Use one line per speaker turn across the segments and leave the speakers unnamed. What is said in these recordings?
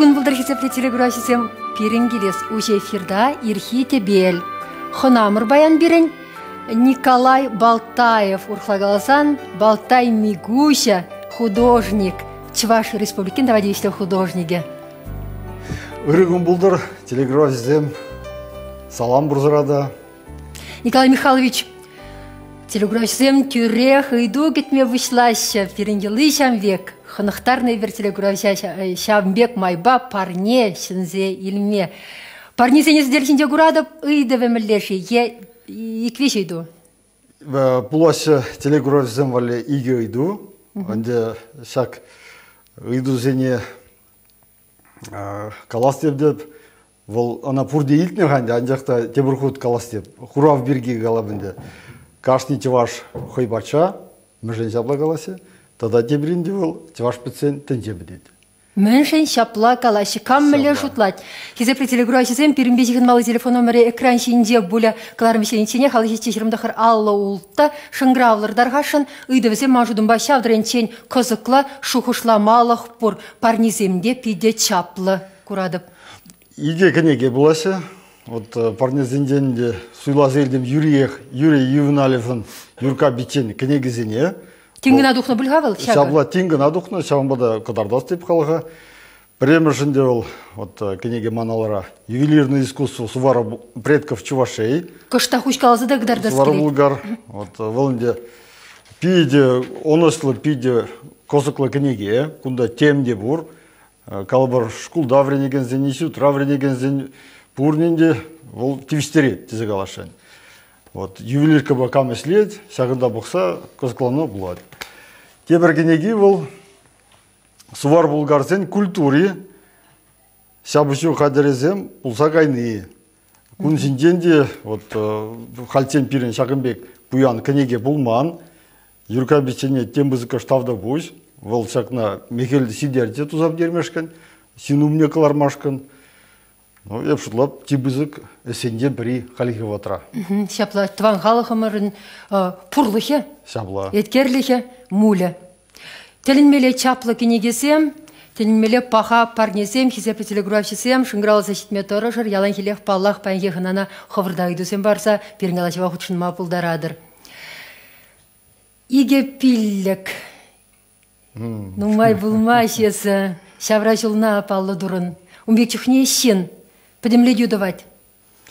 Ырӑ кун пултӑр, хисеплӗ телекураҫӑсем. Пирӗн килес уҫӑ эфирта ирхи тӗпел. Хӑнамӑр паян пирӗн Николай Балтаев, урӑхла каласан, Балтай Микуҫа, художник, Чӑваш Республикин тава тивӗҫлӗ художникӗ.
Ырӑ кун пултӑр, телекураҫӑсем. Салам пурсӑра та.
Николай Михайлович, телекуравҫӑсем тӳрех ыйту кӗтме пуҫлаҫҫӗ. Пирӗн йӑли ҫав пек, хӑнӑхтарнӑ эпир телекуравҫа ҫавӑн пек майпа парне ҫӗнсе илме. Парнесене сӗтел ҫинче куратӑп, ыйтӑвӗ мӗнле-ши е ик-виҫ ыйту?
Пулаҫҫӗ телекуравҫӑсем валли икӗ ыйту. Ӗнтӗ ҫак ыйтусене калас тетӗп. Вӑл ӑна пурте илтнӗ-ха ӗнтӗ, анчах та тепӗр хут калас теп. Хурав пирки калап ӗнтӗ. Кашни чӑваш хӑй патша, мӗншӗн ҫапла калаҫҫӗ? Тата теприн те вӑл чӑваш пӗтсен тӗнче пӗтет.
Мӗншӗн ҫапла калаҫҫӗ? Кам мӗнле шутлать? Хисеплӗ телекуравҫӑсем, пирӗнпе ҫыхӑнмалли телефон номерӗ экран ҫинче пулӗ. Кӑларӑм ҫинченех халӑх 729 56 шӑнкӑравлӑр тархасшӑн. Ыйтӑвӗсем ман шутӑмпа ҫав тӑрӑнччен кӑсӑклӑ, шухӑшламалӑх пур. Парнисем те питӗ чаплӑ куратӑп.
Икӗ кӗнеке пулаҫҫӗ. Вот парнесенчен те суйласа илтӗм Юриех, Юрий Ювеналевӑн Юрка пиччен кӗнекисене.
Тин кӑна тухнӑ пуль-ха вӑл ҫакӑ?
Ҫапла тин кӑна тухнӑ, ҫавӑнпа та кӑтартас теп халӑха. Пӗрремӗшӗнче вӑл вот кӗнеке ман алӑра «Ювелирное искусство Сувара предков чувашей».
Кӑштах уҫкаласа та кӑтартас
Сувара булгар. Вот вӑл ӗнтӗ питӗ ӑнӑҫлӑ, питӗ кӑсӑклӑ кӗнеке. Кунта тем те пур. Калӑпӑр, шкулта вӗренекенсен, институтра вӗренекенсен пурнин те вӑл тивӗҫтерет тесе каласшӑн. Вот ювелиркӑпа кам ӗҫлет, ҫакӑнта пӑхса кӑсӑкланма пулать. Тепӗр кӗнеки вӑл сувар булгарсен культури, ҫапӑҫу хатӗрӗсем пулса кайни. Кун ҫинчен те вот хальччен пирӗн ҫакӑн пек пуян кӗнеке пулман. Юрка пиччене тем пысӑкӑш тавтапуҫ. Вӑл ҫакна мехел ҫитерчӗ туса пӗтермешкӗн, ҫын умне кӑлармашкӑн. Ну, эп шутлап, чи пысӑк ӗҫсенчен пӗри хальхи вӑхӑтра.
Ҫапла, тӑван халӑхӑмӑрӑн пурлӑхӗ,
Ҫапла.
еткерлӗхӗ, мулӗ. Тӗлӗнмелле чаплӑ кӗнекесем, тӗлӗнмелле паха парнесем, хисеплӗ телекуравҫӑсем шӑнкӑравласа ҫитме тӑрӑшӑр. Яланхиллех, паллах, паянхи хӑнана хӑвӑр та ыйтусем парса пирӗн калаҫӑва хутшӑнма пултаратӑр. Икӗ пиллӗк. Нумай пулмасть эсӗ ҫавра ҫулна паллӑ турӑн. Ун пек чухне ҫын пӗтӗмлетӳ тӑвать.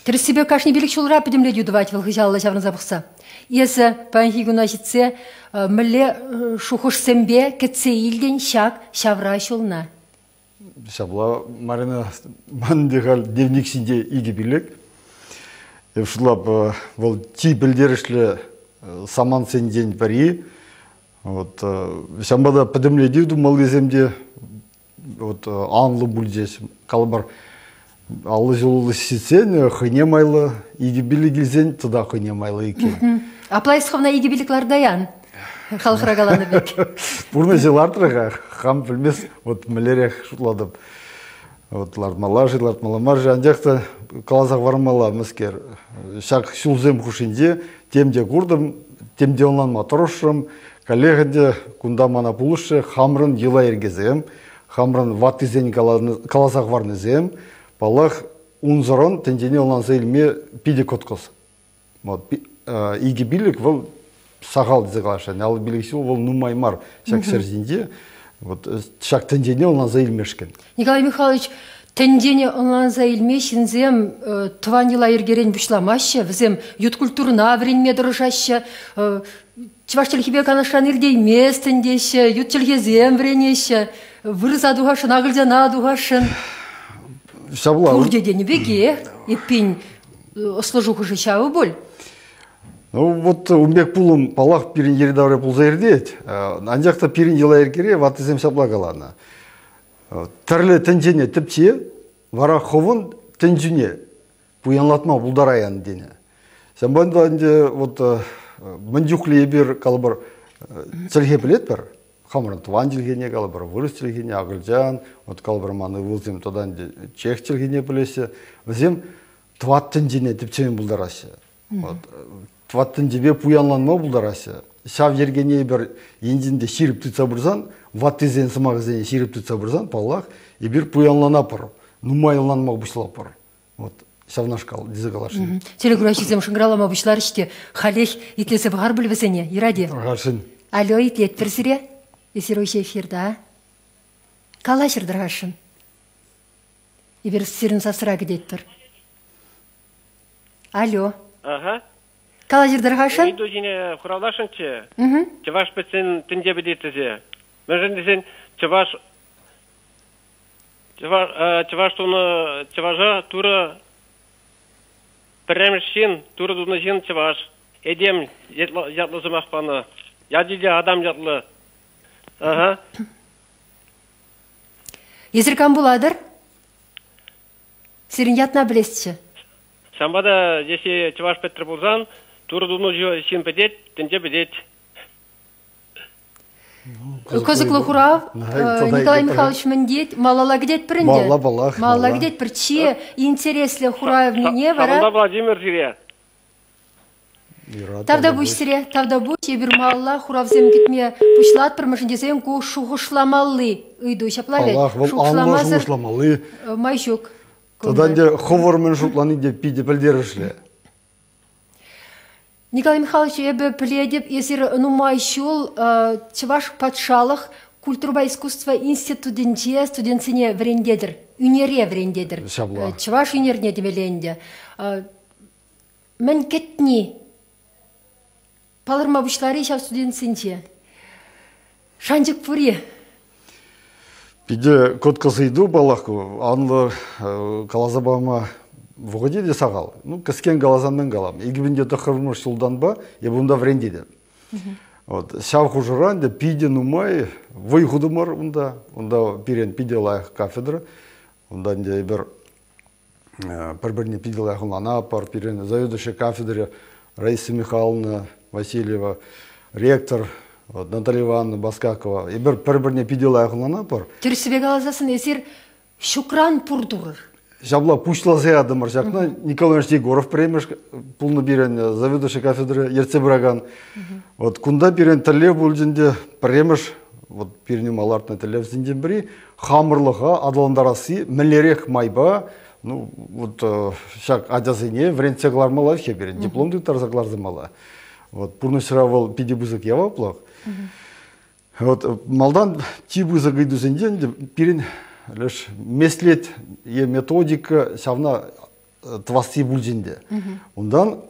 Тӗрӗссипе кашни пилӗк ҫулра пӗтӗмлетӳ тӑвать вӑл хыҫалла ҫаврӑнса пӑхса. Эсӗ паянхи куна ҫитсе мӗнле шухӑшсемпе кӗтсе илтӗн ҫак ҫавра ҫулна?
Ҫапла, Марина, ман те халь дневник ҫинче икӗ пилӗк. Эп шутлап, вӑл чи пӗлтерӗшлӗ самантсенчен пӗри. Вот, ҫавӑнпа та пӗтӗмлетӳ тумаллисем те вот, анлӑ пулчӗҫ. Калӑпӑр, 50 ҫул ҫитсен хӑйне майлӑ, икӗ пилӗк илсен тата хӑйне майлӑ иккен.
Апла эс хӑвна икӗ пилӗк лартаян, халӑхра каланӑ пек.
Пурнӑҫӗ лартрӗ-ха, хам пӗлмес, вот мӗнлерех шутлатӑп. Вот лартмалла-ши, лартмалла мар-ши, анчах та каласа хӑвармалла мӗскер. Ҫак ҫулсем хушшинче тем те куртӑм, тем те ӑнланма тӑрӑшрӑм. Каллех ӗнтӗ кунта мана пулӑшрӗ хамрӑн йӑла-йӗркесем, хамрӑн ваттисен каласа хӑварнисем. Паллах, унсӑрӑн тӗнчене ӑнланса илме питӗ кӑткӑс. Вот, икӗ пилӗк вӑл сахал тесе каласшӑн. 55 ҫул вӑл нумай мар ҫак ҫӗр ҫинче. Вот ҫак тӗнчене ӑнланса илмешкӗн.
Николай Михайлович, тӗнчене ӑнланса илме ҫынсем тӑван йӑла-йӗркерен пуҫламаҫҫӗ, вӗсем ют культурӑна вӗренме тӑрӑшаҫҫӗ, чӑваш чӗлхипе канашран иртейместӗн теҫҫӗ, ют чӗлхесем вӗренеҫҫӗ, вырӑса тухасшӑн, акӑлчана тухасшӑн.
Ҫапла.
Пурте тенӗ пекех, эппин, ӑслӑ шухӑшӗ ҫавӑ пуль.
Ну, вот ун пек пулӑм, паллах, пирӗн йӗри-тавра пулса иртет. Анчах та пирӗн йӑла-йӗркере ваттисем ҫапла каланӑ. Тӗрлӗ тӗнчене тӗпче, вара хӑвӑн тӗнчӳне пуянлатма пултараян тенӗ. Ҫавӑнпа та ӗнтӗ вот мӗн чухлӗ эпир, калӑпӑр, чӗлхе пӗлетпӗр, хамӑрӑн тӑван чӗлхене калӑпӑр, вырӑс чӗлхине, акӑлчан, вот калӑпӑр ман ывӑлсем тата ӗнтӗ чех чӗлхине пӗлеҫҫӗ, вӗсем тӑват тӗнчене тӗпчеме пултараҫҫӗ. Вот. Тӑват тӗнчепе пуянланма пултараҫҫӗ. Ҫав йӗркене эпир енчен те ҫирӗп тытса пырсан, ваттисен сӑмахӗсене ҫирӗп тытса пырсан, паллах, эпир пуянланатпӑр, нумайланма пуҫлатпӑр. Вот ҫавнашкал тесе каласшӑн.
Телекураҫӑсем шӑнкӑравлама пуҫларӗҫ те халех итлесе пӑхар пуль вӗсене, Ираде.
Тархасшӑн.
Алло, итлетпӗр сире. Эсир уҫӑ эфирта. Калаҫӑр тархасшӑн. Эпир сирӗн сасра кӗтетпӗр. Алло.
Ага.
Калаҫӑр тархасшӑн.
Ыйту ҫине хуравласшӑнччӗ. Чӑваш пӗтсен тӗнче пӗтет тесе. Мӗншӗн тесен чӑваш чӑваш, чӑваш тунӑ чӑваша Турӑ пӗрремӗш ҫын, Турӑ тунӑ ҫын чӑваш. Этем ятлӑ сӑмах панӑ. Ячӗ те Адам ятлӑ. Ага.
Эсир кам пулатӑр? Сирӗн ятна пӗлесчӗ.
Ҫавӑнпа та, если чӑваш пӗтрӗ пулсан, Турӑ тунӑ ҫын пӗтет, тӗнче пӗтет.
Кӑсӑклӑ хурав. Николай Михайлович мӗн тет? Малалла кӗтетпӗр ӗнтӗ.
Малалла паллах.
Малалла кӗтетпӗр. Чи интереслӗ хуравне вара...
Ҫавӑнпа Владимир сире.
Тавтапуҫ сире, тавтапуҫ. Эпир малалла хуравсем кӗтме пуҫлатпӑр, мӗншӗн тесен ку шухӑшламалли ыйту. Ҫапла вӗт?
Паллах, вӑл анлӑ шухӑшламалли.
Май ҫук.
Тата ӗнтӗ хӑвӑр мӗн шутлани те питӗ пӗлтерӗшлӗ.
Николай Михайлович, эпӗ пӗлетӗп, эсир нумай ҫул Чӑваш патшалӑх культурӑпа искусство институтӗнче студентсене вӗрентетӗр, ӳнере вӗрентетӗр.
Ҫапла.
Чӑваш ӳнерне темелле ӗнтӗ. Мӗн кӗтни палӑрма пуҫларӗ ҫав студентсенче. Шанчӑк пур-и?
Питӗ кӑткӑс ыйту, паллах, анлӑ каласа пама вӑхӑчӗ те сахал. Ну, кӗскен каласан мӗн калам. 2009 ҫултанпа эпӗ унта вӗрентетӗп. Вот. Ҫав хушӑра ӗнтӗ питӗ нумай вӑй хутӑмӑр унта. Унта пирӗн питӗ лайӑх кафедра. Унта ӗнтӗ эпир пӗр-пӗрне питӗ лайӑх ӑнланатпӑр. Пирӗн заведующий кафедри Раиса Михайловна Васильева, ректор Наталья Ивановна Баскакова. Эпир пӗр-пӗрне питӗ лайӑх ӑнланатпӑр.
Тӗрӗссипе каласассӑн эсир ҫукран пур турӑр.
Ҫапла пуҫласа ятӑмӑр ҫакна. Николай Иванович Егоров пӗрремӗш пулнӑ пирӗн заведующий кафедра ертсе пыракан. Вот кунта пирӗн тӗллев пулчӗ ӗнтӗ пӗрремӗш вот пирӗн ума лартнӑ тӗллевсенчен пӗри хамӑрлӑха аталантарасси мӗнлерех майпа ну вот ҫак ачасене вӗрентсе кӑлармалла-ҫке пирӗн диплом тыттарса кӑларсамалла. Вот пурнӑҫра вӑл питӗ пысӑк яваплӑх. Вот малтан чи пысӑк ыйтусенчен пирӗн леш меслет е методика ҫавна тӑвасси пулчӗ ӗнтӗ. Унтан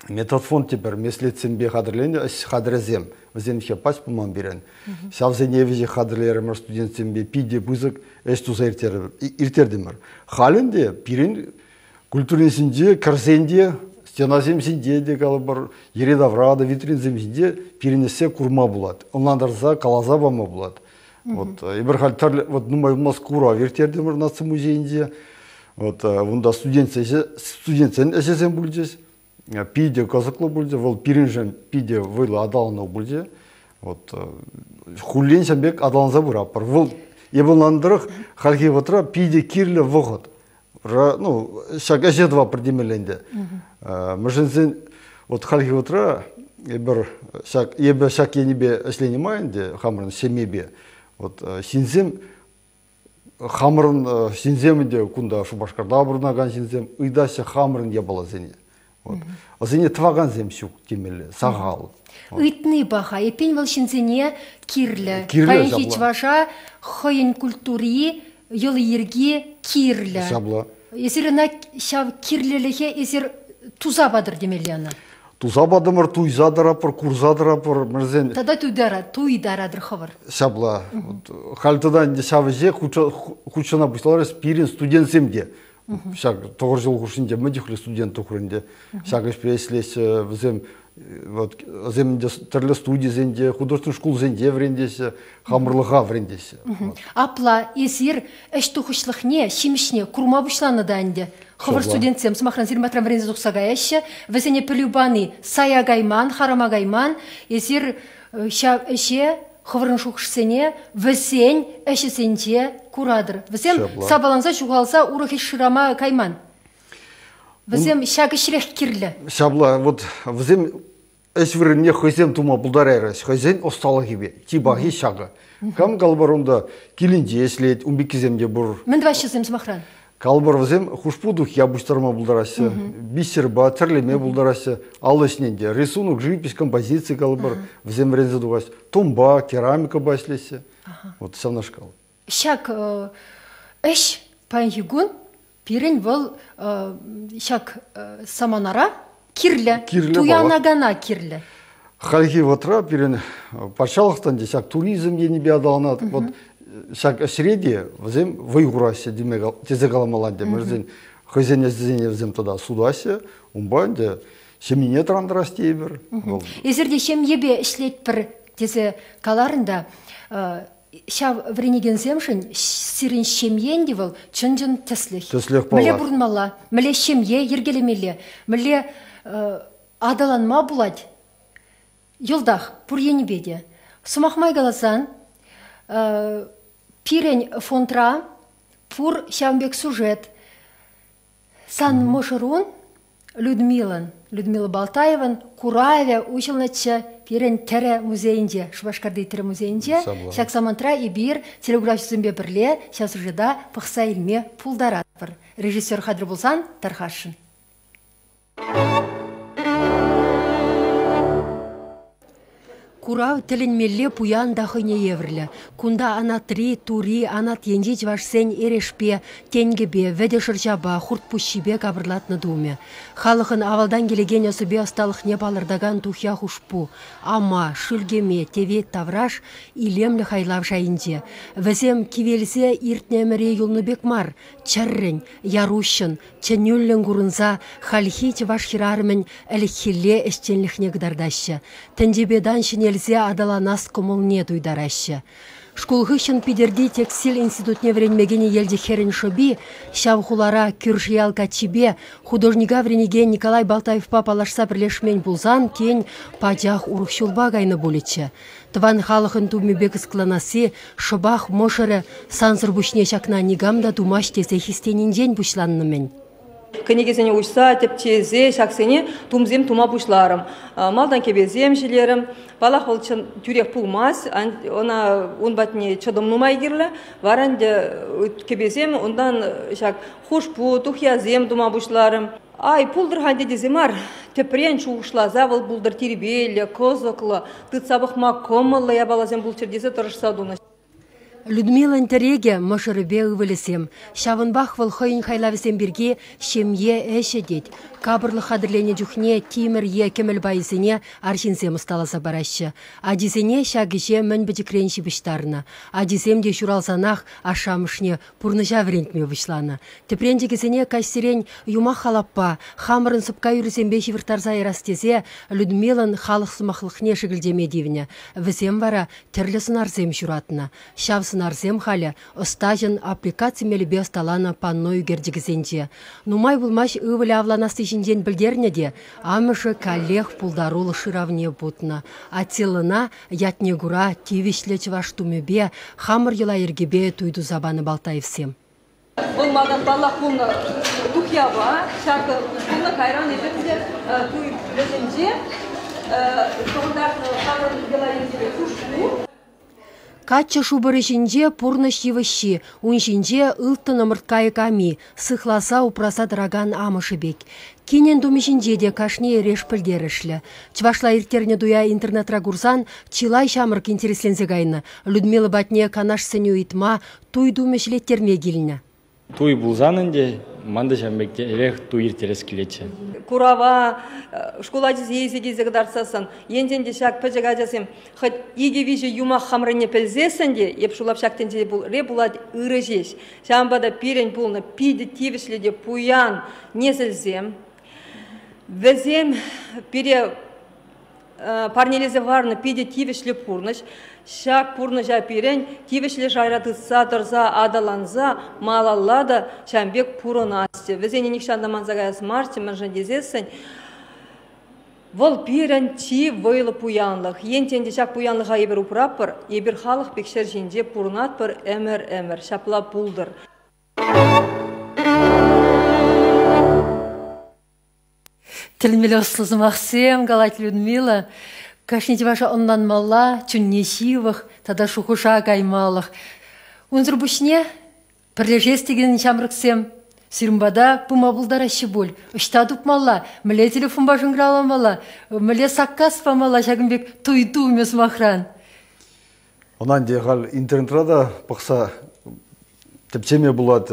Методфонд тепӗр меслетсемпе хатӗрленӗ ӗҫ хатӗрӗсем. Вӗсем пач пулман пирӗн. Ҫавсене вӗҫех хатӗрлерӗмӗр студентсемпе питӗ пысӑк ӗҫ туса ирттертӗмӗр. Халь ӗнтӗ пирӗн культурнисенче кӗрсен те, стенасем ҫинче те калӑпӑр, йӗри-тавра та витринсем ҫинче пирӗн ӗҫсе курма пулать, ӑнлантарса каласа пама пулать. Вот эпир халь тӗрлӗ вот нумай пулмасть курав ирттертӗмӗр наци музейӗнче. Вот унта студентсен студентсен ӗҫӗсем пулчӗҫ. Питӗ кӑсӑклӑ пулчӗ. Вӑл пирӗншӗн питӗ вӑйлӑ аталану пулчӗ. Вот хуллен ҫав пек аталанса пыратпӑр. Вӑл эпӗ ӑнланнӑ тӑрӑх хальхи вӑхӑтра питӗ кирлӗ вӑхӑт. Ну, ҫак ӗҫе тӑватпӑр темелле ӗнтӗ. Мӗншӗн вот хальхи вӑхӑтра эпир ҫак эпӗ ҫак енӗпе ӗҫленӗ май ӗнтӗ хамӑрӑн ҫемьепе вот ҫынсем хамӑрӑн ҫынсем ӗнтӗ кунта Шупашкарта пурӑнакан ҫынсем ыйтаҫҫӗ хамӑрӑн япаласене. Вот. Вӗсене тӑвакансем ҫук темелле, сахал.
Ыйтни паха. Эппин вӑл ҫынсене кирлӗ.
Кирлӗ
Паянхи
ҫапла.
чӑваша хӑйӗн культури, йӑли-йӗрки кирлӗ.
Ҫапла.
Эсир ӑна ҫав кирлӗлӗхе эсир туса патӑр темелле ӑна.
Туса патӑмӑр, туйса тӑрапӑр, курса тӑрапӑр, мӗрсен.
Тата туйдара, туйдаратӑр хӑвӑр.
Ҫапла. Халь тата ӗнтӗ ҫав ӗҫе хутшӑна пуҫларӗҫ пирӗн студентсем те. Ҫак тӑхӑр ҫул хушшинче мӗн чухлӗ студент тухрӗ ӗнтӗ. Ҫак ӗҫпе ӗҫлеҫҫӗ вӗсем вот вӗсем ӗнтӗ тӗрлӗ студисенче, художественный шкулсенче вӗрентеҫҫӗ, хамӑрлӑха вӗрентеҫҫӗ.
Апла эсир ӗҫ тухӑҫлӑхне, ҫимӗҫне курма пуҫланӑ та ӗнтӗ. Хӑвӑр студентсем, сӑмахран, сирӗн патран вӗренсе тухса каяҫҫӗ, вӗсене пӗлӳ пани сая кайман, харама кайман. Эсир ҫав ӗҫе хӑвӑрӑн шухӑшсене вӗсен ӗҫӗсенче куратӑр. Вӗсем сапаланса ҫухалса урӑх ӗҫ шырама кайман. Вӗсем ҫак ӗҫрех кирлӗ.
Ҫапла, вот вӗсем ӗҫ вырӑнне хӑйсем тума пултарайрӗҫ, хӑйсен ӑсталӑхӗпе. Чи пахи ҫакӑ. Кам калӑпӑр унта килӗнче ӗҫлет, ун пеккисем те пур.
Мӗн тӑваҫҫӗ сӑмахран?
Калӑпӑр вӗсем хушпу тухья пуҫтарма пултараҫҫӗ, бисерпа тӗрлеме пултараҫҫӗ, ал ӗҫне те рисунок, живопись, композици калӑпӑр, вӗсем вӗренсе тухаҫҫӗ. Тумпа, керамикӑпа ӗҫлеҫҫӗ. Вот ҫавнашкал.
Ҫак ӗҫ паянхи кун пирӗн вӑл ҫак саманара кирлӗ,
кирлӗ
туянакана кирлӗ.
Хальхи вӑхӑтра пирӗн патшалӑхтан те ҫак туризм енӗпе аталанать. Вот ҫак ӗҫре те вӗсем вӑй хураҫҫӗ тесе каламалла ӗнтӗ. Вӗсен хӑйсен ӗҫӗсене вӗсем тата сутаҫҫӗ. Унпа ӗнтӗ ҫемьене тӑрантарас тейӗпӗр.
Эсир те ҫемьепе ӗҫлетпӗр тесе каларӑн та, ҫав вӗренекенсемшӗн сирӗн ҫемьен те вӑл чӑн-чӑн тӗслӗх.
Тӗслӗх
Мӗнле пурӑнмалла, мӗнле ҫемье йӗркелемелле, мӗнле аталанма пулать йӑлтах пур енӗпе те. Сӑмах май каласан, пирӗн фондра пур ҫавӑн пек сюжет. Сан мӑшӑрун Людмилӑн, Людмила Балтаевӑн куравӗ уҫӑлнӑччӗ пирӗн тӗрӗ музейӗнче, Шупашкарти тӗрӗ музейӗнче. Ҫак самантра эпир телеграфҫӑсемпе пӗрле ҫав сюжета пӑхса илме пултаратпӑр. Режиссер хатӗр пулсан тархасшӑн. Курав тӗлӗнмелле пуян та хӑйне евӗрлӗ. Кунта анатри, тури, анат енчи чӑвашсен эрешпе, тенкӗпе, вӗтӗ шӑрҫапа, хуртпуҫҫипе капӑрлатнӑ тумӗ. Халӑхӑн авалтан килекен ӑсӗпе ӑсталӑхне палӑртакан тухья-хушпу, ама, шӳлкеме, тевет тавраш илемлӗ хайлав шайӗнче. Вӗсем кивелсе иртнӗ ӗмӗре юлнӑ пек мар, чӗррӗн, яр-уҫҫӑн, чӗнӳллӗн курӑнса хальхи чӑваш хӗрарӑмӗн ӗлӗкхилле ӗҫченлӗхне кӑтартаҫҫӗ, тӗнчепе тан ҫӗнелсе аталанас кӑмӑлне туйтараҫҫӗ. Шкул хыҫҫӑн Питӗрти текстиль институтне вӗренме кӗнӗ Елчӗк хӗрӗн шӑпи ҫав хулара кӳршӗ ял каччипе художника вӗренекен Николай Балтаевпа паллашса пӗрлешмен пулсан, тен, пачах урӑх ҫулпа кайнӑ пулӗччӗ. Тӑван халӑхӑн тумӗпе кӑсӑкланасси шӑпах мӑшӑрӗ сансӑр пуҫне ҫакна никам та тумасть тесе хистенинчен пуҫланнӑ-мӗн.
Кӗнекесене уҫса, тӗпчесе ҫаксене тумсем тума пуҫларӑм. Малтан кӗпесем ҫӗлерӗм. Паллах, вӑл чӑн тӳрех пулмасть. Ӑна ун патне чӑтӑм нумай кирлӗ. Вара ӗнтӗ кӗпесем, унтан ҫак хушпу, тухьясем тума пуҫларӑм. Ай, пултӑр-ха ӗнтӗ тесе мар, тӗпрен шухӑшласа вӑл пултӑр тирпейлӗ, кӑсӑклӑ, тытса пӑхма кӑмӑллӑ япаласем пулччӑр тесе тӑрӑшса тунӑ.
Людмилӑн тӗрекӗ мӑшӑрӗпе ывӑлӗсем. Ҫавӑнпах вӑл хӑйӗн хайлавӗсем пирки ҫемье ӗҫӗ тет. Капӑрлӑх хатӗрленӗ чухне тимӗр е кӗмӗл пайӗсене арҫынсем ӑсталаса параҫҫӗ. Ачисене ҫак ӗҫе мӗн пӗчӗкрен ҫыпӑҫтарнӑ. Ачисем те ҫуралсанах ашшӗ-амӑшне пурнӑҫа вӗрентме пуҫланӑ. Тӗпренчӗкӗсене каҫсерен юмах-халаппа, хамӑрӑн сӑпка юррисемпе ҫывӑрттарса ярас тесе Людмилӑн халӑх сӑмахлӑхне шӗкӗлчеме тивнӗ. Вӗсем вара тӗрлӗ сӑнарсем ҫуратнӑ. Ҫав сӑнарсем халӗ ӑстаҫӑн аппликаци мелӗпе ӑсталанӑ панно ӳкерчӗкӗсенче. Нумай пулмасть ывӑлӗ авланасси ҫинчен пӗлтернӗ те амӑшӗ каллех пултарулӑх шыравне путнӑ. Атиллӑна Ятне кура тивӗҫлӗ чӑваш тумӗпе, хамӑр йӑла-йӗркепе туй туса панӑ Балтаевсем.
Вӑл малтан паллах пулнӑ тухьяпа, ҫакӑ пулнӑ кайран эпир те туй вӗҫӗнче тӑхӑнтартнӑ хамӑр йӑла-йӗркепе хушпу.
Каччӑ шупӑрӗ ҫинче пурнӑҫ йывӑҫҫи, ун ҫинче ылтӑн ӑмӑрткайӑк ами, сыхласа упраса тӑракан амӑшӗ пек. Кинӗн тумӗ ҫинче те кашни эреш пӗлтерӗшлӗ. Чӑвашла ирттернӗ туя интернетра курсан чылай ҫамрӑк интересленсе кайнӑ. Людмила патне канаш-сӗнӳ ыйтма, туй тумӗ ҫӗлеттерме килнӗ.
Туй пулсан ӗнтӗ ман та ҫавӑн пек эрех туй ирттерес килетчӗ.
Курава шкул ачисене илсе килсе кӑтартсассӑн, енчен те ҫак пӗчӗк ачасем хӑть икӗ-виҫӗ юмах хамӑрӑнне пӗлсессӗн те, эп шулап ҫак тӗнчере пулать ырӑ ҫеҫ. Ҫавӑнпа та пирӗн пулнӑ питӗ тивӗҫлӗ те пуян несӗлсем. Вӗсем пире парнелесе хӑварнӑ питӗ тивӗҫлӗ пурнӑҫ. Ҫак пурнӑҫа пирӗн тивӗҫлӗ шайра тытса тӑрса аталанса малалла та ҫавӑн пек пурӑнасчӗ. Вӗсене нихҫан та манса каяс марччӗ, мӗншӗн тесессӗн вӑл пирӗн чи вӑйлӑ пуянлӑх. Енчен те ҫак пуянлӑха эпир упратпӑр, эпир халӑх пек ҫӗр ҫинче пурӑнатпӑр
Тӗлӗнмелле ӑслӑ сӑмахсем калать Людмила. Кашни чӑваша ӑнланмалла, чунне ҫывӑх тата шухӑша каймалӑх. Унсӑр пуҫне пӗрлешес текен ҫамрӑксем сирӗн пата пыма пултараҫҫӗ пуль. Ӑҫта тупмалла, мӗнле телефонпа шӑнкӑравламалла, мӗнле саккас памалла ҫакӑн пек туй тумӗ сӑмахран.
Ӑна ӗнтӗ халь интернетра та пӑхса тӗпчеме пулать.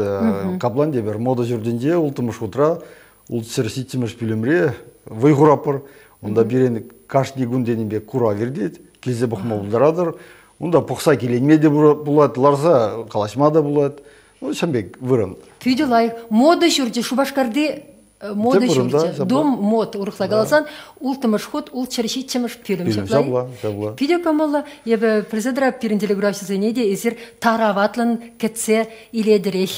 Каплан тепӗр мода ҫуртӗнче улттӑмӗш хутра ултҫӗр ҫиччӗмӗш пӳлӗмре вӑй хураппӑр. Унта пирӗн кашни кун тенӗ пек курав иртет. Килсе пӑхма пултаратӑр. Унта пӑхса киленме те пулать, ларса калаҫма та пулать. Ну, ҫавӑн пек вырӑн.
Питӗ лайӑх. Мода ҫурчӗ Шупашкарти мода ҫурчӗ. Дом мод урӑхла каласан улттӑмӗш хут ултҫӗр ҫиччӗмӗш пӳлӗм.
Ҫапла, ҫапла.
Питӗ кӑмӑллӑ. Эпӗ пӗлсе пирӗн телеграфҫӑсене те эсир тараватлӑн кӗтсе илетӗрех.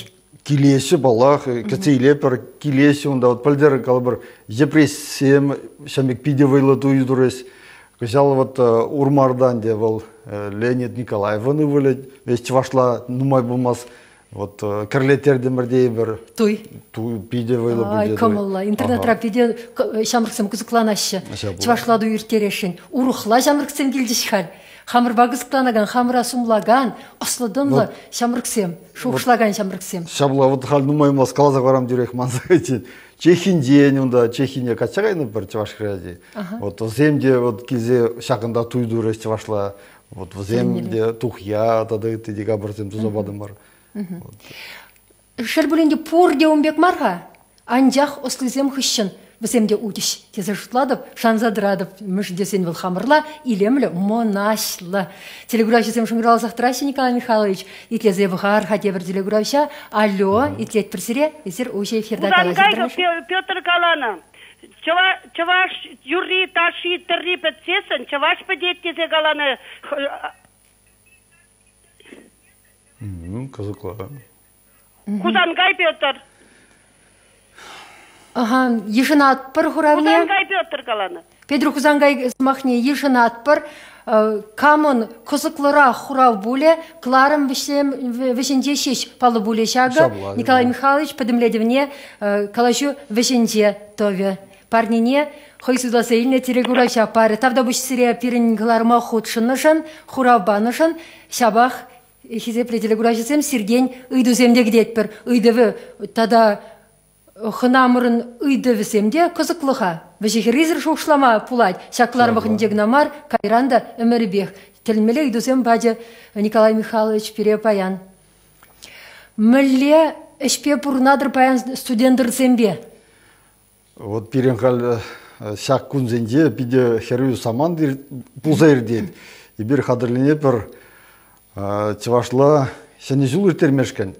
Килеҫҫӗ, паллах, кӗтсе илетпӗр, килеҫҫӗ унта. Вот пӗлтӗр, калӑпӑр, Йӗпреҫсем ҫавӑн пек питӗ вӑйлӑ туй турӗҫ. Кӑҫал вот Урмартан те вӑл Леонид Николаевӑн ывӑлӗ, весь чӑвашла нумай пулмасть. Вот кӗрлеттертӗмӗр тейӗпӗр.
Туй.
Туй питӗ вӑйлӑ пулчӗ.
Ай, кӑмӑллӑ. Интернетра питӗ ҫамрӑксем кӑсӑкланаҫҫӗ. Чӑвашла туй ирттересшӗн. Урӑхла ҫамрӑксем килчӗҫ халь. Хамӑрпа кӑсӑкланакан, хамӑра сумлакан, ӑслӑ-тӑнлӑ ҫамрӑксем, шухӑшлакан ҫамрӑксем.
Ҫапла вот халь нумай мас каласа парам тӳрех манса кайчӗ. Чехинчен унта Чехине качча кайнӑ пӗр чӑваш хӗрачи. Вот вӗсем те вот килсе ҫакӑнта туй турӗҫ чӑвашла. Вот вӗсем те тухья тата ытти те капӑрсем туса патӑмӑр.
Шел пулин те пурте ун пек мар-ха. Анчах ӑслисем хыҫҫӑн вӗсем те утӗҫ тесе шутлатӑп, шанса тӑратӑп. Мӗншӗн тесен вӑл хамӑрла, илемлӗ, мӑнаҫлӑ. Телекуравҫӑсем шӑнкӑравласах тӑраҫҫӗ, Николай Михайлович. Итлесе пӑхар-ха тепӗр телекуравҫа. Алло, итлетпӗр сире. Эсир уҫӑ эфирта
калаҫатӑр. Петр каланӑ. Чӑваш юрри, ташши, тӗрри пӗтсессӗн чӑваш пӗтет тесе каланӑ.
Кӑсӑклӑ.
Хусанкай Петр.
Ага, йышӑнатпӑр хуравне.
Хусанкай Петр каланӑ.
Петр Хусанкай сӑмахне йышӑнатпӑр. Камӑн кӑсӑклӑрах хурав пулӗ, кӑларӑм вӗҫӗнче ҫеҫ паллӑ пулӗ ҫакӑ. Николай Михайлович пӗтӗмлетӗвне калаҫу вӗҫӗнче тӑвӗ. Парнене хӑй суйласа илнӗ телекуравҫа парӗ. Тавтапуҫ сире пирӗн кӑларӑма хутшӑннӑшӑн, хурав панӑшӑн. Ҫапах хисеплӗ телекуравҫӑсем сиртен ыйтусем те кӗтетпӗр. Ыйтӑвӗ тата хӑнамӑрӑн ыйтӑвӗсем те кӑсӑклӑха вӗҫӗ-хӗррисӗр шухӑшлама пулать. Ҫак кӑларӑм вӑхӑтӗнче кӑна мар, кайран та ӗмӗрӗпех. Тӗлӗнмелле ыйтусем пачӗ Николай Михайлович пире паян. Мӗнле ӗҫпе пурӑнатӑр паян студентӑрсемпе?
Вот пирӗн халь ҫак кунсенче питӗ хӗрӳ самант пулса иртет. Эпир хатӗрленетпӗр чӑвашла Ҫӗнӗ ҫул ирттермешкӗн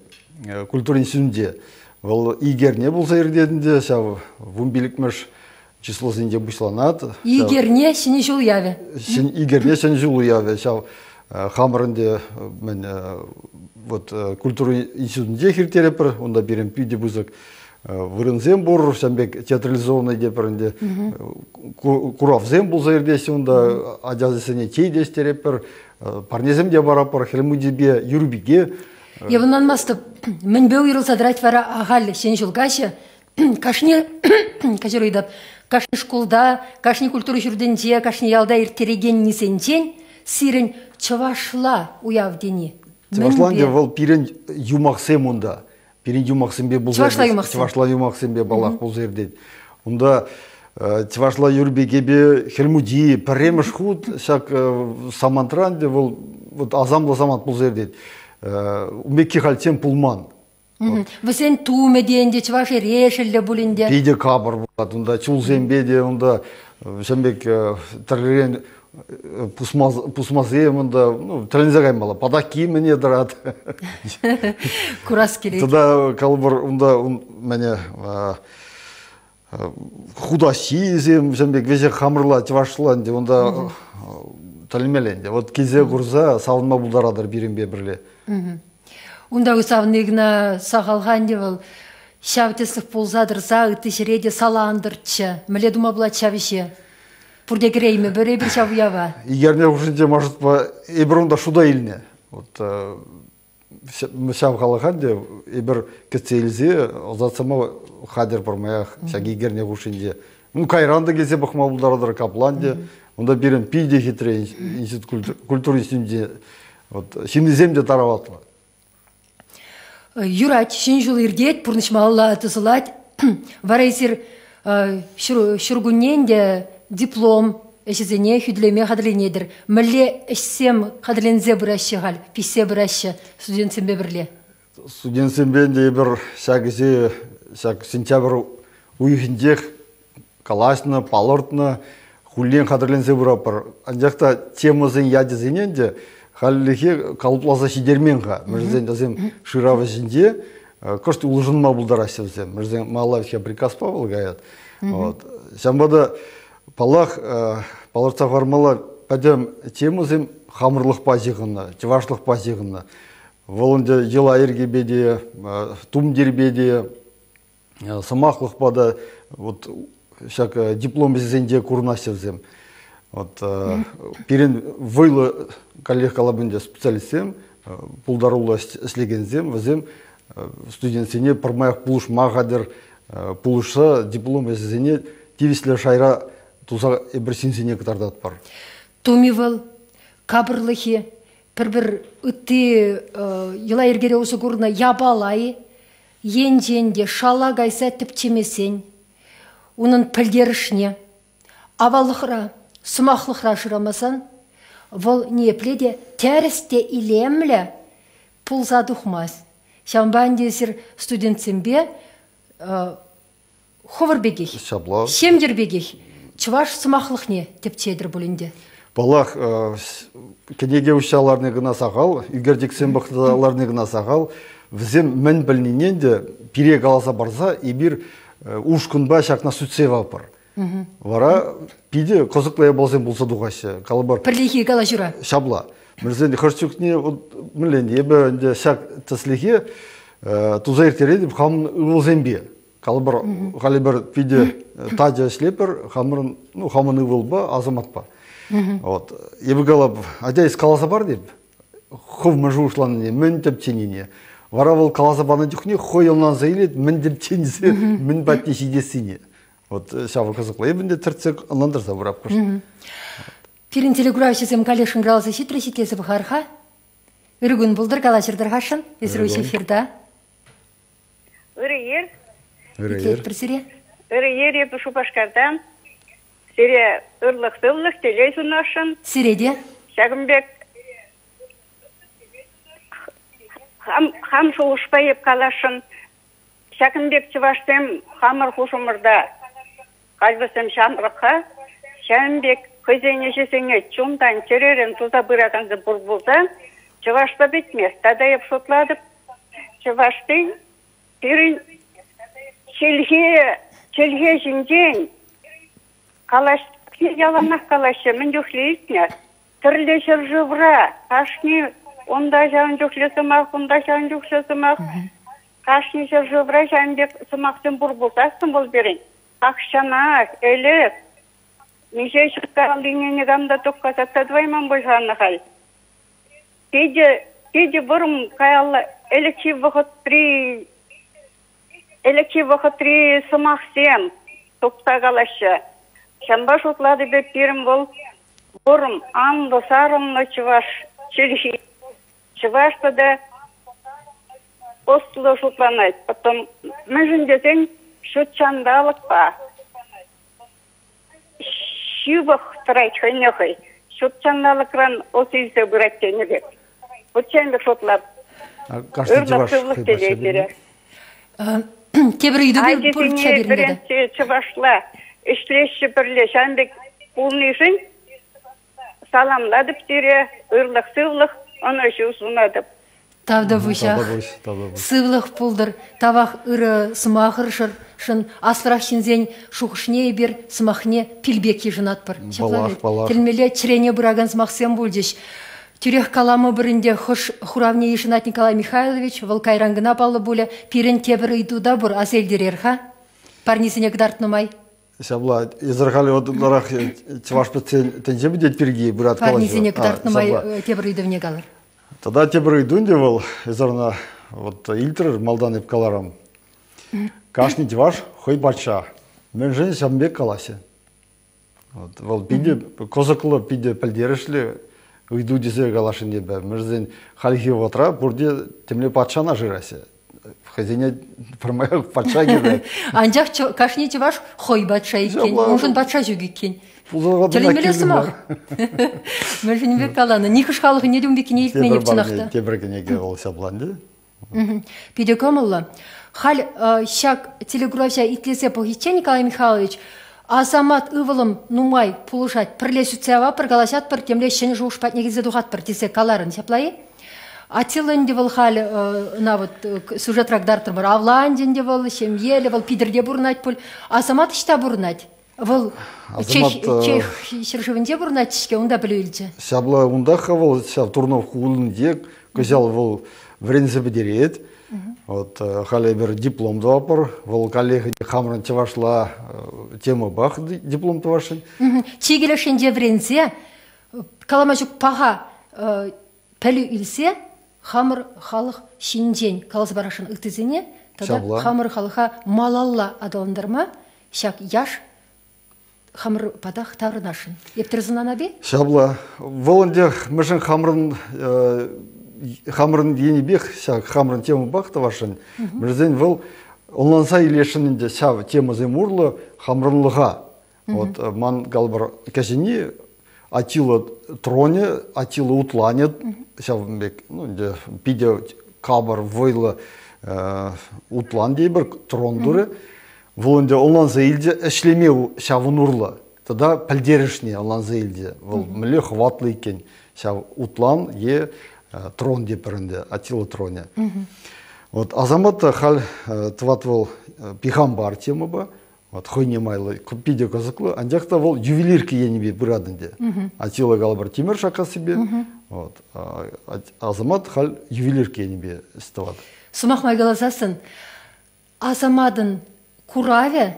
культура институтӗнче. Вӑл ик эрне пулса иртет ӗнтӗ, ҫав 15-мӗш числосенче пуҫланать.
Ик эрне Ҫӗнӗ ҫул уявӗ.
Ик эрне Ҫӗнӗ ҫул уявӗ. Ҫав хамӑр ӗнтӗ мӗн вот культура институтӗнчех ирттеретпӗр. Унта пирӗн питӗ пысӑк вырӑнсем пур, ҫавӑн пек театрализованный тепӗр ӗнтӗ куравсем пулса иртеҫҫӗ унта, ачасене чей те ӗҫтеретпӗр, парнесем те паратпӑр, Хӗл Мучипе Юрпике.
Эп ӑнланмастӑп, мӗнпе уйрӑлса тӑрать вара ахаль Ҫӗнӗ ҫул каҫӗ? Кашни, каҫару ыйтап, кашни шкулта, кашни культура ҫуртӗнче, кашни ялта ирттерекеннисенчен сирӗн чӑвашла уяв тени
Чӑвашла ӗнтӗ вӑл пирӗн юмахсем унта. Пирӗн юмахсемпе пулса
Чӑвашла юмахсем.
Чӑвашла юмахсемпе паллах пулса иртет. Унта чӑвашла Юрпикепе Хӗл Мучи пӗрремӗш хут ҫак самантра ӗнтӗ вӑл вот асамлӑ самант пулса иртет. Ун пекки хальччен пулман.
Вӗсен тумӗ те ӗнтӗ чӑваш эрешӗллӗ пулин те.
Питӗ капӑр пулать унта чулсемпе те унта ҫавӑн пек тӗрлӗрен пусмасем унта, ну, тӗлӗнсе каймалла. Патакки мӗне тӑрат.
Курас килет.
Тата калӑпӑр унта мӗне хутаҫҫисем ҫавӑн пек веҫех хамӑрла чӑвашла ӗнтӗ унта тӗлӗнмелле ӗнтӗ. Вот килсе курса савӑнма пултаратӑр пирӗнпе пӗрле.
Унта савни кӑна сахал-ха ӗнтӗ вӑл. Ҫав тӗслӗх пулса тӑрса ытти ҫӗре те салантӑрччӗ. Мӗнле тума пулать ҫав ӗҫе? Пурте кӗреймӗпӗр эпир ҫав уява.
Икерне хушшинче маршрутпа эпир унта шута илнӗ. Вот ҫав халӑха ӗнтӗ эпир кӗтсе илсе ӑсатсама хатӗр пӗрмаях ҫак икерне хушшинче. Ну, кайран та килсе пӑхма пултаратӑр капла ӗнтӗ. Унта пирӗн питӗ хитре институт культура институтӗнче вот, ҫыннисем те тараватлӑ.
Юрать, ҫӗн ҫул иртет, пурнӑҫ малалла тӑсӑлать. Вара эсир ҫуркунне ӗнтӗ диплом ӗҫӗсене хӳтӗлеме хатӗрленетӗр. Мӗнле ӗҫсем хатӗрленсе пыраҫҫӗ халь, пиҫсе пыраҫҫӗ студентсемпе пӗрле?
Студентсемпе ӗнтӗ эпир ҫак ӗҫе ҫак сентябрь уйӑхӗнчех калаҫнӑ, палӑртнӑ, хуллен хатӗрленсе пыратпӑр. Анчах та темӑсен ячӗсене ӗнтӗ хальлӗхе калӑпласа ҫитермен-ха. Мӗншӗн вӗсем шырав ӗҫӗнче кӑшт улшӑнма пултараҫҫӗ вӗсем. Мӗншӗн малалла приказпа вӑл каять. Вот. Ҫавӑнпа та, паллах, палӑртса хӑвармалла, пӗтӗм темӑсем хамӑрлӑхпа ҫыхӑннӑ, чӑвашлӑхпа ҫыхӑннӑ. Вӑл ӗнтӗ йӑла-йӗркепе те, тумтирпе те, сӑмахлӑхпа та вот ҫак диплом ӗҫӗсенче курӑнаҫҫӗ вӗсем. Вот пирӗн вӑйлӑ каллех калап ӗнтӗ специалистсем, пултаруллӑ ӗҫлекенсем, вӗсем студентсене пӗрмаях пулӑшма хатӗр, пулӑшса диплом ӗҫӗсене тивӗҫлӗ шайра туса эпир ҫынсене кӑтартатпӑр.
Туми вӑл капӑрлӑхӗ пӗр-пӗр ытти йӑла-йӗркере усӑ курнӑ япала-и енчен те шала кайса тӗпчемесен унӑн пӗлтерӗшне аваллӑхра, сӑмахлӑхра шырамасан вӑл ниепле те тӗрӗс те илемлӗ пулса тухмасть. Ҫавӑнпа ӗнтӗ эсир студентсемпе хӑвӑр пекех,
Ҫапла.
ҫемйӗр пекех чӑваш сӑмахлӑхне тӗпчетӗр пуль ӗнтӗ.
Паллах, кӗнеке уҫса ларни кӑна сахал, ӳкерчӗксем пӑхса ларни кӑна сахал. Вӗсем мӗн пӗлнине ӗнтӗ пире каласа парса эпир ушкӑнпа ҫакна сӳтсе яватпӑр. Вара питӗ кӑсӑклӑ япаласем пулса тухаҫҫӗ. Калӑпӑр.
Пӗрлехи калаҫура.
Ҫапла. Мӗншӗн хӑш чухне вот мӗнле эпӗ ӗнтӗ ҫак тӗслӗхе туса ирттеретӗп хамӑн ывӑлсемпе. Калӑпӑр, халӗ пӗр питӗ тачӑ ӗҫлепӗр хамӑрӑн, ну, хамӑн ывӑлпа, Азаматпа. Вот. Эпӗ калап, атя эс каласа пар деп, хӑв мӗн шухӑшланине, мӗн тӗпченине. Вара вӑл каласа панӑ чухне хӑй ӑнланса илет, мӗн тӗпченсе, мӗн патне ҫитессине. Вот ҫавӑ кӑсӑклӑ. Эпӗ ӗнтӗ тӗртсе ӑнлантарса пырап кӑшт.
Пирӗн телекуравҫӑсем каллех шӑнкӑравласа ҫитрӗҫ, итлесе пӑхар-ха. Ырӑ кун пултӑр, калаҫӑр тархасшӑн. Эсир эфирта.
Ырӑ ир.
Ырӑ ир.
Итлетпӗр сире.
Ырӑ ир, эпӗ Шупашкартан. Сире ырлӑх-сывлӑх, телей сунасшӑн.
Сире те.
Ҫакӑн пек хам, хам шухӑшпа эп каласшӑн. Ҫакӑн пек чӑвашсем хамӑр хушӑмӑрта халь вӗсем ҫамрӑк-ха. Ҫавӑн пек хӑйсен ӗҫӗсене чунтан, чӗререн туса пыракансем пур пулсан чӑвашла пӗтмест. Тата эп шутлатӑп, чӑвашсен пирӗн чӗлхе чӗлхе ҫинчен калаҫ яланах калаҫҫӗ. Мӗн чухлӗ илтнӗ. Тӗрлӗ ҫӗршывра кашни унта ҫавӑн чухлӗ сӑмах, унта ҫавӑн чухлӗ сӑмах. Кашни ҫӗршывра ҫавӑн пек сӑмахсем пур пулсассӑн вӑл пирӗн тахҫанах, ӗлӗк миҫе ҫул никам та тухкаса та тӑвайман пуль-ха халь. Питӗ, питӗ вӑрӑм каялла ӗлӗкхи вӑхӑтри ӗлӗкхи вӑхӑтри сӑмахсем тупса калаҫҫӗ. Ҫавӑнпа шутлатӑп эп пирӗн вӑл вӑрӑм, анлӑ сарӑлнӑ чӑваш чӗлхи. Чӑваш тата ӑслӑ шутланать. Потом мӗншӗн тесен ҫут ҫанталӑкпа ҫывӑх тӑрать хӑйне хӑй. Ҫут ҫанталӑкран ӑс илсе пырать тенӗ пек. Вот ҫавӑн пек шутлап. Ырлӑх сывлӑх телей пире.
Тепӗр ыйту
Ачасене вӗрентсе чӑвашла ӗҫлеҫҫӗ пӗрле. Ҫавӑн пек пулнишӗн саламлатӑп сире, ырлӑх-сывлӑх, ӑнӑҫу сунатӑп.
Тавтапуҫах. Сывлӑх пултӑр. Тавах ырӑ сӑмахӑршӑн аслӑрах ҫынсен шухӑшне эпир сӑмахне пил пек йышӑнатпӑр. Ҫапла
паллах.
Тӗлмелле чӗрене пыракан сӑмахсем пулчӗҫ. Тӳрех каламӑпӑр ӗнтӗ, хӑш хуравне йышӑнать Николай Михайлович, вӑл кайран кӑна паллӑ пулӗ. Пирӗн тепӗр ыйту та пур, аса илтерер-ха. Парнесене кӑтартнӑ май.
Ҫапла, эсир халӗ вот ытларах чӑваш пӗтсен тӗнче пӗтет пирки пырать калаҫу.
Парнесене кӑтартнӑ май тепӗр ыйтӑвне калӑр.
Тата тепӗр ыйту ӗнтӗ вӑл, эсир ӑна вот илтрӗр, малтан эп каларӑм. Кашни чӑваш хӑй патша. Мӗншӗн ҫавӑн пек калаҫҫӗ? Вот, вӑл питӗ кӑсӑклӑ, питӗ пӗлтерӗшлӗ ыйту тесе каласшӑн эпӗ. Мӗншӗн хальхи вӑхӑтра пурте темле патшана шыраҫҫӗ. Хӑйсене пӗрмаях патша кирлӗ.
Анчах кашни чӑваш хӑй патша иккен, уншӑн патша ҫук иккен. Тӗлӗнмелле сӑмах. Мӗншӗн пек каланӑ? Нихӑш халӑхӑнне те ун пеккине илтмен эп чӑнах та.
Тепӗр кӗнеке вӑл ҫапланчӗ.
Питӗ кӑмӑллӑ. Халь ҫак телекуравҫа итлесе пӑхиччен, Николай Михайлович, Асамат ывӑлӑм нумай пулӑшать, пӗрле сӳтсе яватпӑр, калаҫатпӑр, темле ҫӗнӗ шухӑш патне килсе тухатпӑр тесе каларӑн, ҫапла-и? Атила ӗнтӗ вӑл халь ӑна вот сюжетра кӑтартрӑмӑр. Авланчӗ ӗнтӗ вӑл, ҫемьеллӗ, вӑл Питӗрте пурӑнать пуль. Асамат ӑҫта пурӑнать? Вӑл Чех, Чех ҫӗршывӗнче пурӑнать-ҫке, унта пӗлӳ илчӗ.
Ҫапла унтах-ха вӑл ҫав Турнов хулинче кӑҫал вӑл вӗренсе пӗтерет. Вот халӗ эпир диплом тӑватпӑр. Вӑл каллех хамӑрӑн чӑвашла темӑпах диплом тӑвасшӑн.
Чикӗ леш енче вӗренсе калама ҫук паха пӗлӳ илсе хамӑр халӑх ҫинчен каласа парасшӑн ыттисене тата хамӑр халӑха малалла аталантарма ҫак яш хамӑр патах таврӑнасшӑн. Эп тӗрӗс ӑнланап-и?
Ҫапла. Вӑл ӗнтӗ мӗншӗн хамӑрӑн хамӑрӑн енӗпех ҫак хамӑрӑн темӑпах тӑвасшӑн. Мӗншӗн вӑл ӑнланса илесшӗн ӗнтӗ ҫав темӑсем урлӑ хамӑрӑнлӑха. Вот ман калӑпӑр кӗҫӗнни Атила тронӗ, Атила утланӗ ҫавӑн пек, ну, ӗнтӗ питӗ капӑр, вӑйлӑ утлан тейӗпӗр, трон турӗ. Вӑл ӗнтӗ ӑнланса илчӗ, ӗҫлеме ҫавӑн урлӑ тата пӗлтерӗшне ӑнланса илчӗ. Вӑл мӗнле хӑватлӑ иккен ҫав утлан е трон тепӗр ӗнтӗ, Атила тронӗ. Вот Асамат та халь тӑват вӑл Пихампар темӑпа, вот хӑйне майлӑ питӗ кӑсӑклӑ, анчах та вӑл ювелирка енӗпе пырать ӗнтӗ. Атила калӑпӑр тимӗр шаккассипе, вот, Асамат халь ювелирка енӗпе ӗҫ тӑвать.
Сӑмах май каласассӑн, Асаматӑн куравӗ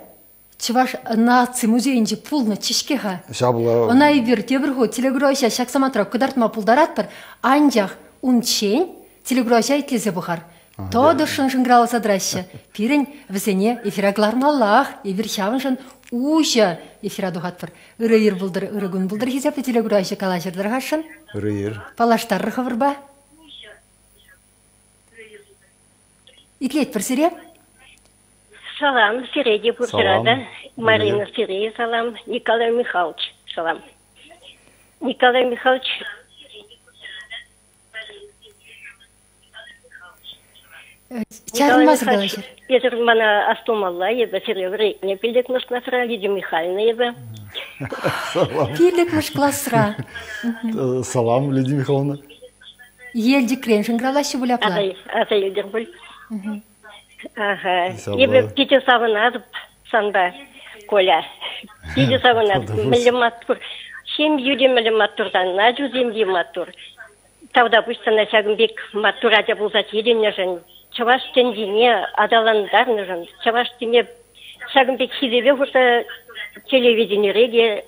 Чӑваш наци музейӗнче пулнӑччӗ-ҫке-ха.
Ҫапла.
Ӑна эпир тепӗр хут телекуравҫа ҫак самантра кӑтартма пултаратпӑр, анчах унччен телекуравҫа итлесе пӑхар. Тӑтӑшшӑн шӑнкӑравласа тӑраҫҫӗ. Пирӗн вӗсене эфира кӑлармаллах. Эпир ҫавӑншӑн уҫӑ эфира тухатпӑр. Ырӑ ир пултӑр, ырӑ кун пултӑр, хисеплӗ телекуравҫӑ калаҫӑр тӑрхасшӑн.
Ырӑ ир.
Паллаштарӑр хӑвӑрпа. Итлетпӗр сире.
Салам, сире те пурсӑра та. Марина сире салам, Николай Михайлович салам. Николай Михайлович
Чарӑнмасӑр калаҫӑр.
Эсир мана астумалла, эпӗ сире вӗрентнӗ пиллӗкмӗш класра, Лидия Михайловна эпӗ.
Салам.
Пиллӗкмӗш класра.
Салам, Лидия Михайловна.
Елчӗкрен шӑнкӑравлаҫҫӗ пуль апла?
Аса илтӗр пуль. Ага. Эпӗ питӗ савӑнатӑп санпа, Коля. Питӗ савӑнатӑп. Мӗнле маттур. Ҫемйӳ те мӗнле маттур сан, ачусем те маттур. Тавтапуҫ сана ҫакӑн пек маттур ача пулса ҫитӗннӗшӗн, чӑваш тӗнчине аталантарнӑшӑн, чӑваш тӗне ҫакӑн пек хисепе хурса телевиденире те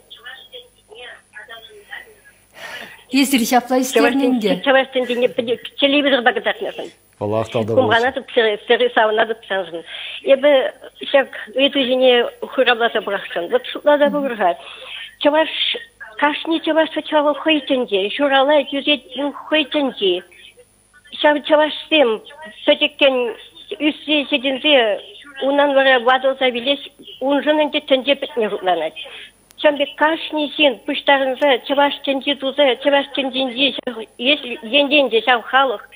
Эсир ҫапла ӳстернӗ ӗнтӗ.
Чӑваш тӗнчине телевизорпа кӑтартнӑшӑн.
Паллах, тавтапуҫ.
Хумханатӑп, сире савӑнатӑп саншӑн. Эпӗ ҫак ыйту ҫине хуравласа пӑрахсан, вот шутласа пӑхӑр-ха. Чӑваш, кашни чӑваш вӗт-ха вӑл хӑй тӗнчи, ҫуралать, ӳсет хӑй тӗнчи. Ҫав чӑвашсем пӗчӗккӗн ӳссе ҫитӗнсе унан вара ватӑлса вилес, уншӑн ӗнтӗ тӗнче пӗтнӗ шутланать. Ҫавӑн пек кашни ҫын пуҫтарӑнса чӑваш тӗнчи туса чӑваш тӗнчинчи енчен те ҫав халӑх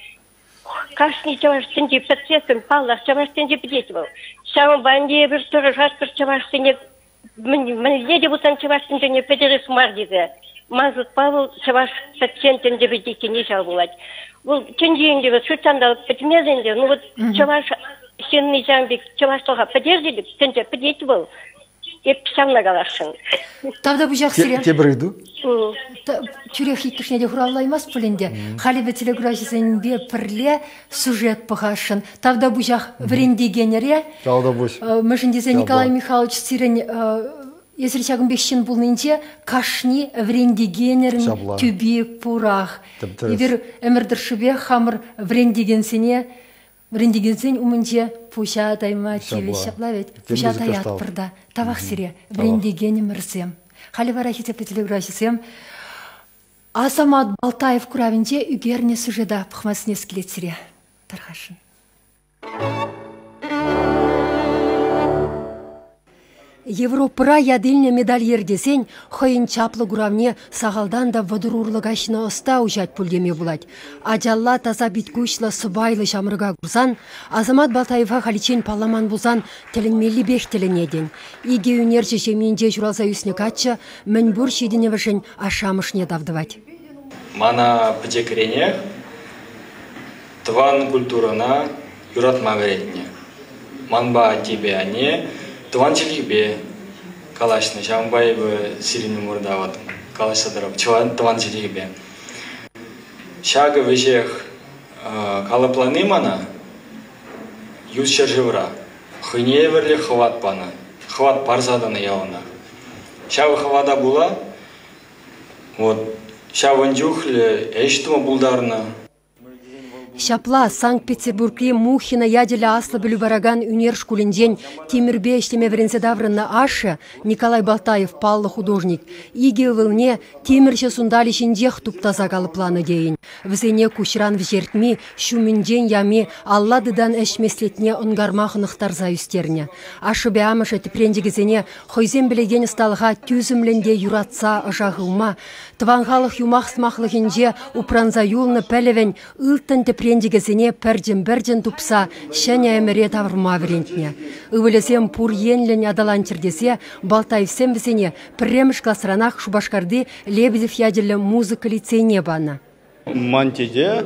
кашни чӑваш тӗнчи пӗтсессӗн, паллах, чӑваш тӗнчи пӗтет вӑл. Ҫавӑнпа ӗнтӗ эпир тӑрӑшатпӑр чӑвашсене мӗнле те пулсан чӑваш тӗнчине пӗтерес мар тесе. Ман шутпа вӑл чӑваш пӗтсен тӗнче пӗтеккине ҫав пулать. Вӑл тӗнче ӗнтӗ вӑл ҫут ҫанталӑк пӗтмест ӗнтӗ. Ну вот чӑваш ҫынни ҫавӑн пек чӑвашлӑха пӗтерчӗ те тӗнче пӗтет вӑл. Эп ҫавна каласшӑн.
Тавтапуҫах сире.
Тепӗр ыйту.
Тӳрех иккӗшне те хуравлаймасть пуль ӗнтӗ. Халӗ вӗт телекуравҫӑсемпе пӗрле сюжет пӑхасшӑн. Тавтапуҫах вӗрентекенӗре.
Тавтапуҫ.
Мӗншӗн тесен Николай Михайлович сирӗн эсир ҫакӑн пек ҫын пулнинче кашни вӗрентекенӗрӗн тӳпи пурах. Эпир ӗмӗр тӑршшӗпех хамӑр вӗрентекенсене. Вӗрентекенсен умӗнче пуҫа тайма тивӗҫ ҫапла вӗт. Пуҫа таятпӑр та. Тавах сире, вӗрентекенӗмӗрсем. Халӗ вара хисеплӗ телекураҫӑсем Асамат Балтаев куравӗнче ӳкернӗ сюжета пӑхма сӗнес килет сире. Тархасшӑн. Европӑра ят илнӗ медальер тесен хӑйӗн чаплӑ куравне сахалтан та 30 урлӑ каҫнӑ ӑста уҫать пуль теме пулать. Ачалла таса пит-куҫлӑ сӑпайлӑ ҫамрӑка курсан Асамат Балтаева халиччен палламан пулсан тӗлӗнмеллипех тӗлӗнетӗн. Икӗ ӳнерҫӗ ҫемйинче ҫуралса ӳснӗ каччӑ мӗнпур ҫитӗнӗвӗшӗн ашшӗ-амӑшне тав тӑвать.
Мана пӗчӗкренех тӑван культурӑна юратма вӗрентнӗ. Манпа аттепе анне тӑван чӗлхепе калаҫнӑ. Ҫавӑнпа эпӗ сирӗн умӑрта вот калаҫса тӑрӑп тӑван чӗлхепе. Ҫакӑ веҫех калӑплани мана ют ҫӗршывра хӑйне евӗрлӗ хӑват панӑ, хӑват парса тӑнӑ яланах. Ҫав хӑвата пула вот ҫавӑн чухлӗ ӗҫ тума пултарнӑ.
Ҫапла Санкт-Петербургри Мухина ячӗллӗ аслӑ пӗлӳ паракан ӳнер шкулӗнчен тимӗрпе ӗҫлеме вӗренсе таврӑннӑ ашшӗ Николай Балтаев паллӑ художник икӗ ывӑлне тимӗрҫӗ сунталӗ ҫинчех туптаса калӑпланӑ тейӗн. Вӗсене куҫран вӗҫертми, ҫумӗнчен ями алла тытан ӗҫ меслетне ӑнкарма хӑнӑхтарса ӳстернӗ. Ашшӗпе амӑшӗ тӗпренчӗкӗсене хӑйсем пӗлекен ӑсталӑха тӳсӗмлӗн те юратса ӑша хывма, Тӑван халӑх юмах-сӑмахлӑхӗнче упранса юлнӑ пӗлӗвӗн ылтӑн тӗпренчӗкӗсене пӗрчӗн-пӗрчӗн тупса ҫӗнӗ ӗмӗре тавӑрма вӗрентнӗ. Ывӑлӗсем пур енлӗн аталанччӑр тесе Балтаевсем вӗсене пӗрремӗш класранах Шупашкарти Лебедев ячӗллӗ музыка лицейне панӑ.
Ман тете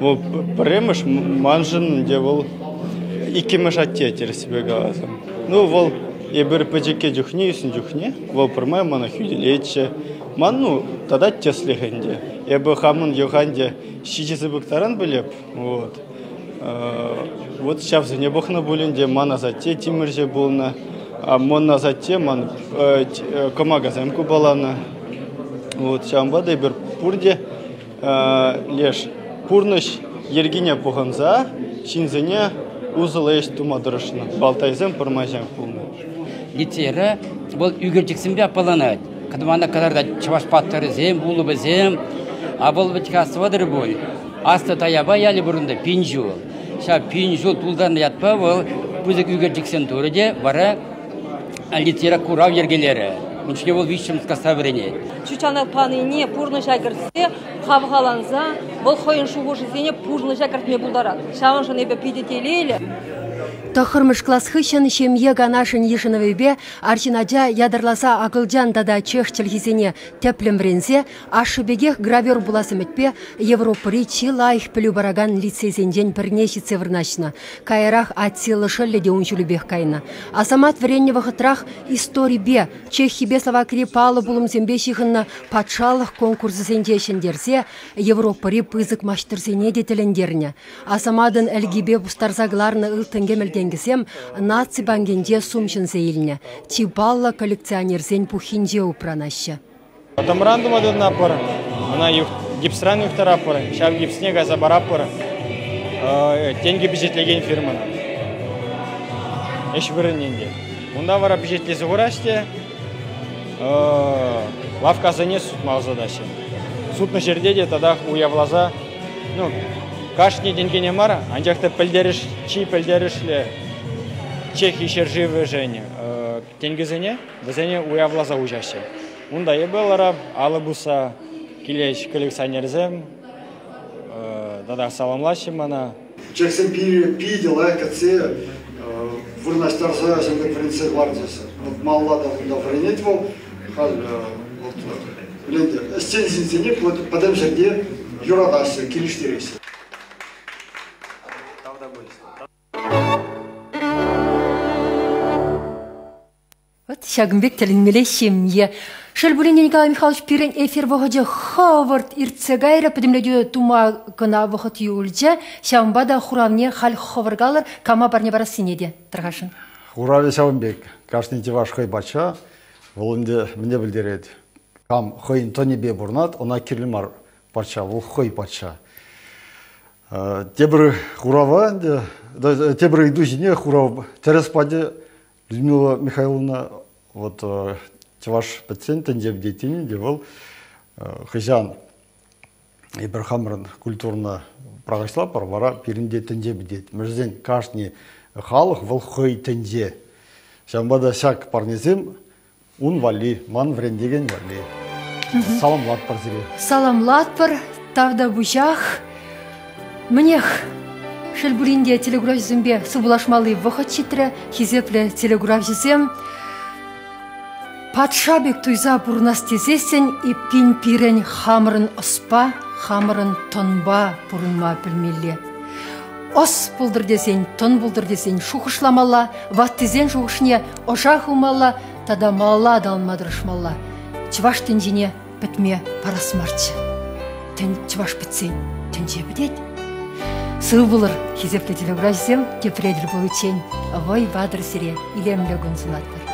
вӑл пӗрремӗш, маншӑн ӗнтӗ вӑл иккӗмӗш атте тӗрӗссипе каласан. Ну, вӑл эпир пӗчӗккӗ чухне, ӳснӗ чухне вӑл пӗрмай мана хӳтӗлетчӗ. Ман, ну, тата тӗслӗх ӗнтӗ. Эпӗ хамӑн йӑха ӗнтӗ ҫичӗ сыпӑк таран пӗлеп. Вот. Вот ҫавсене пӑхнӑ пуль ӗнтӗ. Ман асатте тимӗрҫӗ пулнӑ. Мӑн асатте ман кӑмакасем купаланӑ. Вот ҫавӑнпа та эпир пурте леш пурнӑҫ йӗркине пӑхӑнса ҫынсене усӑллӑ ӗҫ тума тӑрӑшнӑ. Балтайсем пӗрмай пулнӑ.
Лицейре вӑл ӳкерчӗксемпе аппаланать. Кӑтмана кӑтартать чӑваш паттӑрӗсем, улӑпӗсем. А вӑл вӗт-ха астӑватӑр пуль. Аслӑ Таяпа ялӗ пурӑннӑ пин ҫул. Ҫав пин ҫул тултарнӑ ятпа вӑл пысӑк ӳкерчӗксем турӗ те вара лицейра курав йӗркелерӗ. Ун чухне вӑл виҫҫӗмӗш класра вӗренет.
Ҫутҫанталӑк панине пурнӑҫа кӗртсе, хавхаланса вӑл хӑйӗн шухӑшӗсене пурнӑҫа кӗртме пултарать. Ҫавӑншӑн эпӗ питӗ телейлӗ.
Тӑххӑрмӗш класс хыҫҫӑн ҫемье канашӗн йышӑнӑвӗпе арҫын ача ятарласа акӑлчан тата чех чӗлхисене тӗплӗн вӗренсе Ашшӗ пекех гравер пулас ӗмӗтпе Европӑри чи лайӑх пӗлӳ паракан лицейсенчен пӗрне ҫитсе вырнаҫнӑ. Каярах Аттила шӑллӗ те ун ҫулӗпех кайнӑ. Асамат вӗреннӗ вӑхӑтрах историпе, Чехипе Словакири паллӑ пулӑмсемпе ҫыхӑннӑ патшалӑх конкурсӗсенче ҫӗнтерсе Европӑри пысӑк маҫтӑрсене те тӗлӗнтернӗ. Асаматӑн ӗлкипе пустарса кӑларнӑ ылтӑн-кӗмӗл тенкӗсем Наци банкӗнче сум ҫӗнсе илнӗ. Чи паллӑ коллекционерсен пуххинче упранаҫҫӗ.
Тӑмран тума тытӑнатпӑр, ӑна гипсран юхтаратпӑр, ҫав гипсне кайса паратпӑр тенкӗ пичетлекен фирмӑна. Ӗҫ вырӑнне те. Унта вара пичетлесе хураҫ те лавккасене сутма ӑсатаҫҫӗ. Сутнӑ ҫӗрте те татах уявласа, ну, кашни тенкӗне мар, анчах та пӗлтерӗш, чи пӗлтерӗшлӗ Чехи ҫӗршывӗшӗн Тенкӗсене вӗсене уявласа уҫаҫҫӗ. Унта эпӗ ларап, алӑ пусса килеҫ коллекционерсем тата саламлаҫҫӗ мана.
Чехсем питӗ лайӑх кӗтсе вырнаҫтарса ҫӗнӗ вӗрентсе кӑларчӗҫ. Вот малалла та кунта вӗренет вӑл. Халь вот ӗҫчен ҫынсене пӗтӗм ҫӗрте юратаҫҫӗ, килӗштереҫҫӗ.
Вот ҫакӑн пек тӗлӗнмелле ҫемье. Шел пулин те, Николай Михайлович, пирӗн эфир вӑхӑчӗ хӑвӑрт иртсе кайрӗ, пӗтӗмлетӳ тума кӑна вӑхӑт юлчӗ. Ҫавӑнпа та хуравне халь хӑвӑр калӑр, кама парне парассине те тархасшӑн.
Хуравӗ ҫавӑн пек. Кашни чӑваш хӑй патша, вӑл ӗнтӗ мӗне пӗлтерет? Кам хӑйӗн тӑнӗпе пурӑнать, ӑна кирлӗ мар патша, вӑл хӑй патша. Тепӗр хурава ӗнтӗ, тепӗр ыйту ҫине хурав тӗрӗс пачӗ Людмила Михайловна. Вот чӑваш пӗтсен тӗнче пӗтет тени те вӑл хӑҫан эпир хамӑрӑн культурӑна пӑрахӑҫлатпӑр, вара пирӗн те тӗнче пӗтет. Мӗншӗн кашни халӑх вӑл хӑй тӗнче. Ҫавӑнпа та ҫак парнесем ун валли, ман вӗрентекен валли. Саламлатпӑр сире.
Саламлатпӑр, тавтапуҫах. Мӗнех, шел пулин те телекуравҫӑсемпе сывпуллашмалли вӑхӑт ҫитрӗ. Хисеплӗ телекуравҫӑсем, патша пек туйса пурӑнас тесессӗн эппин пирӗн хамӑрӑн ӑспа, хамӑрӑн тӑнпа пурӑнма пӗлмелле. Ӑс пултӑр тесен, тӑн пултӑр тесен шухӑшламалла, ваттисен шухӑшне ӑша хывмалла тата малалла аталанма тӑрӑшмалла. Чӑваш тӗнчине пӗтме парас марччӗ. Тӗн чӑваш пӗтсен тӗнче пӗтет. Сыв пулӑр, хисеплӗ телекуравҫӑсем, тепре тӗл пуличчен вӑй патӑр сире, илемлӗ кун сунатпӑр.